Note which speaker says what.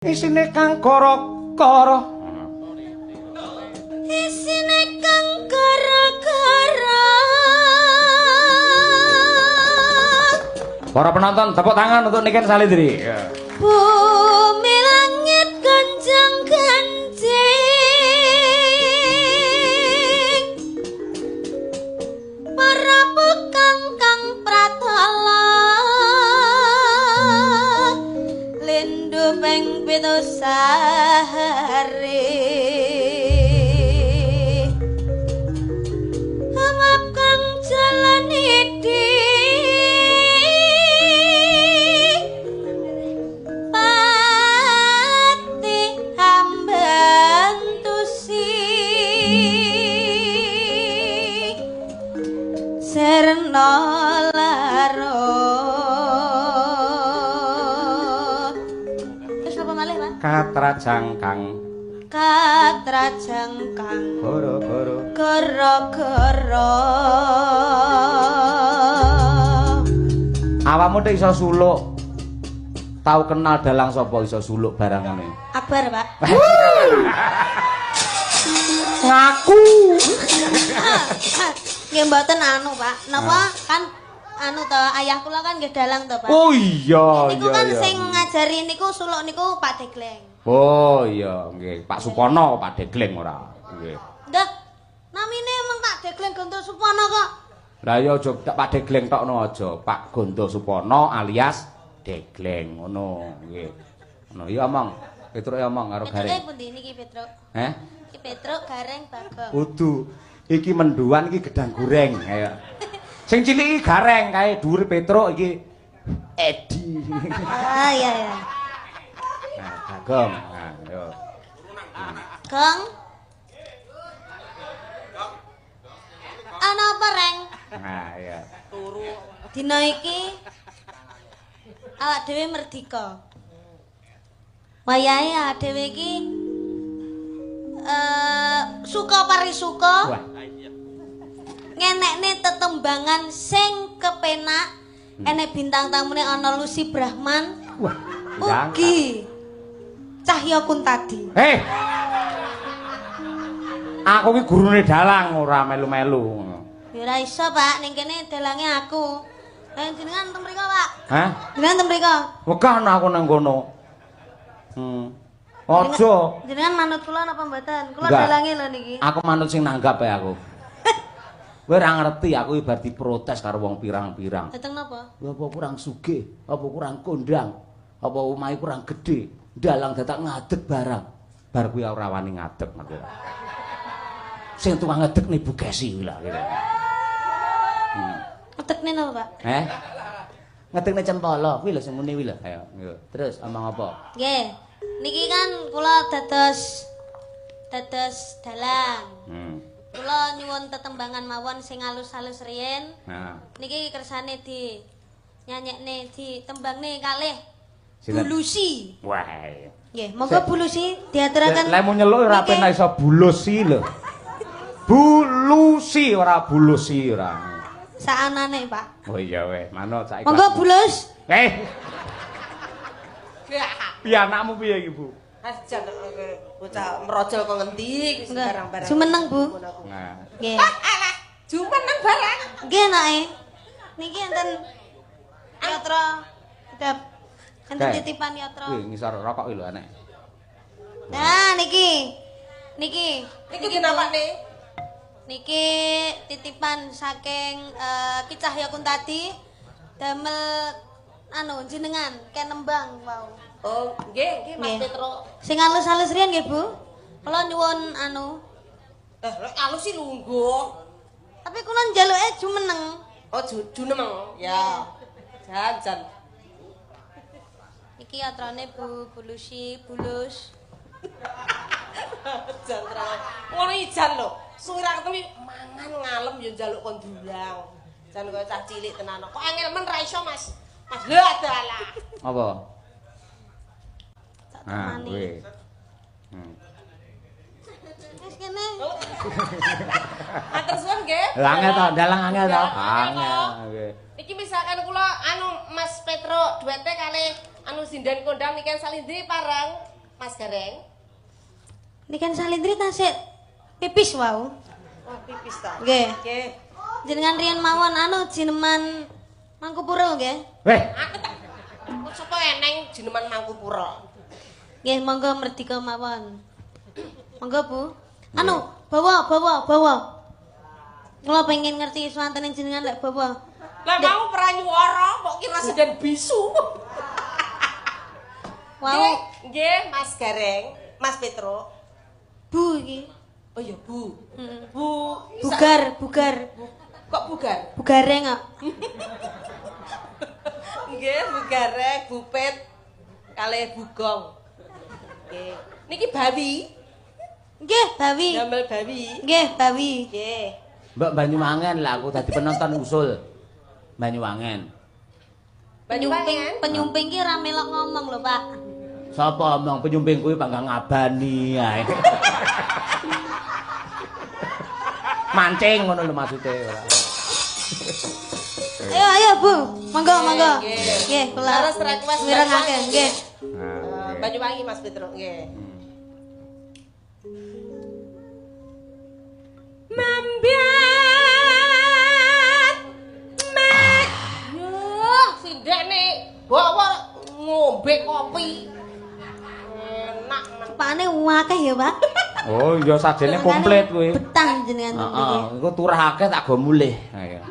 Speaker 1: Isine kang gara-gara.
Speaker 2: Isine kang gara-gara.
Speaker 1: Para penonton tepuk tangan untuk Niken Salindri.
Speaker 2: Bumi langit gonjang ganjing, para pekang kang pratala lindu ping 7 sahari. Hamap kang jalan idi pati hambantusi serna larut. Terus apa malih, Pak?
Speaker 1: Katrajang kang
Speaker 2: katrajang kang
Speaker 1: gara-gara
Speaker 2: gara-gara.
Speaker 1: Awakmu tek iso suluk. Tau kenal dalang sapa iso suluk barang ngene?
Speaker 2: Akbar, Pak.
Speaker 1: Ngaku.
Speaker 2: Nggih mboten anu, Pak. Napa kan anu to, ayah kula kan nggih dalang to, Pak.
Speaker 1: Oh iya,
Speaker 2: niku
Speaker 1: iya.
Speaker 2: Kan
Speaker 1: iya.
Speaker 2: Sing ngajari niku suluk niku Pak Degleng.
Speaker 1: Oh iya, nggih. Pak Supono, Pak Degleng ora. Nggih.
Speaker 2: Nggih. Namine emang Pak Degleng Gondo Supono kok.
Speaker 1: Lah ya aja Pak Degleng tokno aja. Pak Gondo Supono alias Degleng ngono, nggih. Ngono ya omong. Petruke omong karo
Speaker 2: Petruke
Speaker 1: Gareng.
Speaker 2: Pundi niki Petruk?
Speaker 1: Heh?
Speaker 2: Iki Petruk, Gareng, Bagong.
Speaker 1: Kudu. Iki menduan iki gedang goreng ayo. Sing cilik iki Gareng kae dhuwur Petruk iki Edi.
Speaker 2: Ah iya iya.
Speaker 1: Nah, Bagong. Nah, yo.
Speaker 2: Gong. Ana apa, Reng?
Speaker 1: Nah, iya.
Speaker 2: Dina iki awak dhewe merdika. Wayahe awak dhewe iki suka parisuka.
Speaker 1: Wah.
Speaker 2: Ngenekne tetembangan sing kepenak, enek bintang tamune ana Lucy Brahman.
Speaker 1: Wah,
Speaker 2: ugi Cahya Kuntadi.
Speaker 1: Hei. Aku ki gurune dalang ora melu-melu.
Speaker 2: Ya ora iso, Pak, ning kene dalange aku. Jenengan teng mriko, Pak.
Speaker 1: Hah?
Speaker 2: Jenengan teng mriko.
Speaker 1: Wegah ana aku nang kono. Aja.
Speaker 2: Jenengan manut kula napa mboten? Kula dalange lho niki.
Speaker 1: Aku manut sing nanggap ae aku. Kowe ora ngerti aku ibar diprotes karo wong pirang-pirang.
Speaker 2: Dateng napa?
Speaker 1: Lha apa kurang sugih, apa kurang kondang, apa omahe kurang gedhe, dalang dadak ngadeg barang. Bar kuwi ora wani ngadeg aku. Sing tukang ngadeg ni Bu Kesi kuwi lho gitu.
Speaker 2: Ngadekne napa, Pak?
Speaker 1: Heh? Ngadekne cempala kuwi lho sing muni kuwi lho. Ayo, terus omong apa?
Speaker 2: Nggih. Niki kan kula dados dalang. Kula nyuwun tetembangan mawon sing alus-alus riyen.
Speaker 1: Heeh.
Speaker 2: Niki kersane di nyanyekne di tembangne kalih Bu Lucy.
Speaker 1: Wah.
Speaker 2: Nggih, monggo Bu Lucy diaturaken.
Speaker 1: Lek mu nyeluk ora penak iso bulusi lho. Bu Lucy ora bulusi ora.
Speaker 2: Saanane, Pak.
Speaker 1: Oh iya weh, manut saiki.
Speaker 2: Monggo Bu Lus.
Speaker 1: Eh. Piye anakmu piye iki, Bu?
Speaker 3: Jan bocah merojol kok ngendi wis barang-barang.
Speaker 2: Jumeneng, Bu.
Speaker 1: Nah.
Speaker 2: Nggih.
Speaker 3: Alah, jumeneng barang.
Speaker 2: Nggih, nake. Niki enten yatra kedap. Enten titipan yatra.
Speaker 1: Kuwi ngisor rokok iki lho enek.
Speaker 2: Nah, niki. Niki.
Speaker 3: Niki dinapakne?
Speaker 2: Niki titipan saking Ki Cahya Kuntadi damel anu jenengan ken nembang wau.
Speaker 3: Oh, nggih, nggih Mas Petro.
Speaker 2: Sing alus-alus riyen nggih, Bu. Kula nyuwun anu.
Speaker 3: Lek alus sih lungguh.
Speaker 2: Tapi kula njaluke jumeneng.
Speaker 3: Oh, jumeneng. Ya. Jan-jan.
Speaker 2: Iki atrane Bu, Bu Lucy, Bulus.
Speaker 3: Jan terang. Ngono ijan lho. Suwi ra ketemu mangan ngalem ya njaluk kon diulang. Jan kaya cah cilik tenan. Kok angel men ra iso, Mas. Mas lho dalah.
Speaker 1: Apa?
Speaker 2: Tak
Speaker 1: Nah,
Speaker 2: temani.
Speaker 1: kuwi.
Speaker 2: Wis kene.
Speaker 3: Matur suwun nggih.
Speaker 1: Lah angel to, dalang angel to.
Speaker 3: Angel.
Speaker 1: Angel. Nggih.
Speaker 3: Iki misalkan kula anu Mas Petro duete kalih anu sinden kondang Niken Salindri parang Mas Gareng.
Speaker 2: Niken Salindri tasik pipis wau.
Speaker 3: Oh, pipis ta.
Speaker 2: Nggih.
Speaker 3: Nggih.
Speaker 2: Jenengan riyen mawon anu jineman Mangkupura nggih.
Speaker 1: Weh,
Speaker 3: Aku tak kok sapa eneng jineman Mangkupura.
Speaker 2: Nggih, monggo merdika mawon. Monggo, Bu. Anu, bawa. Kula pengen ngerti swantene jenengan lek bawa.
Speaker 3: Lah mau pranyuwara mbok kira sinden bisu.
Speaker 2: Wau,
Speaker 3: Nggih, Mas Gareng, Mas Petro.
Speaker 2: Bu iki.
Speaker 3: Oh iya, Bu.
Speaker 2: Heeh.
Speaker 3: Bu,
Speaker 2: Bugar.
Speaker 3: Kok bugar?
Speaker 2: Bugareng kok.
Speaker 3: Nggih, Bu Gareng, Bu Pet, kalih Bu Gong. Nggih. Niki bawi.
Speaker 2: Nggih, bawi.
Speaker 3: Damel bawi.
Speaker 2: Nggih, bawi.
Speaker 3: Nggih.
Speaker 1: Mbak Banyuwangen lah aku dadi penonton usul. Banyuwangen.
Speaker 3: Banyuwangen.
Speaker 2: Penyumping ki ora melok ngomong lho, Pak.
Speaker 1: Sapa omong penyumping kuwi bangga ngabani ae. Mancing ngono lho maksude ora.
Speaker 2: Ayo Bu, monggo. Nggih, kula
Speaker 3: Leres request
Speaker 2: mirengake nggih.
Speaker 3: Banyuwangi Mas Petro nggih. Mambiat mek. Yo, sindene bawa ngombe kopi. Enak men.
Speaker 2: Pakane akeh ya, Pak.
Speaker 1: Oh iya sajene komplit kuwi.
Speaker 2: Betah jenengan
Speaker 1: Heeh, engko turah akeh tak go mulih. Ayo.